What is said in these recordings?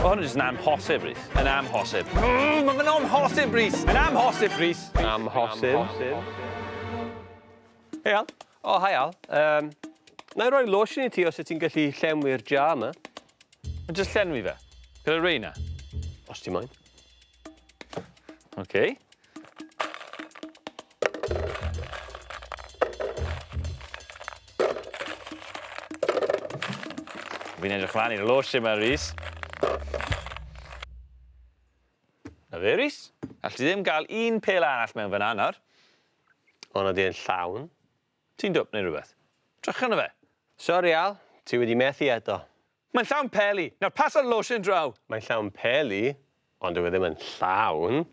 Mae hwn yn jyst yn amhosib, Rhys. Yn amhosib. Mae fe'n amhosib, Rhys! Mae'n amhosib, Rhys! Amhosib. Hei, Al. O, hi, Al. Um, na i roi lotion i ti os wyt ti'n gallu llenwi'r jar yma. Mae'n jyst llenwi fe. Gyda reina. Os ti moyn. OK. Fi'n edrych mlaen i'r lotion yma, Rhys. Na fe, Rhys. Alli di ddim gael un pêl arall mewn fan'na nawr. Ond ydy e'n llawn? Ti'n dwp neu rhywbeth? Drych arno fe. Sori, Al. Ti wedi methu eto. Mae'n llawn peli. Nawr pasa'r lotion draw. Mae'n llawn peli, ond dyw e ddim yn llawn.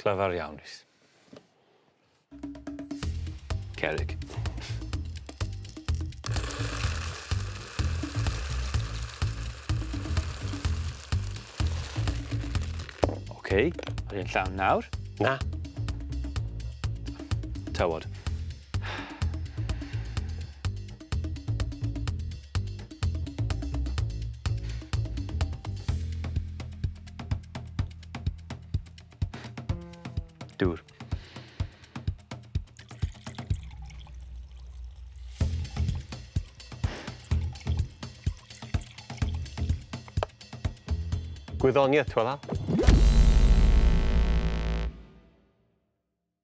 Clyfar iawn, Rhys. Cerrig. Oce, ydy e'n llawn nawr? Na. Tywod. Dŵr. Gwyddoniaeth, t'wel Al?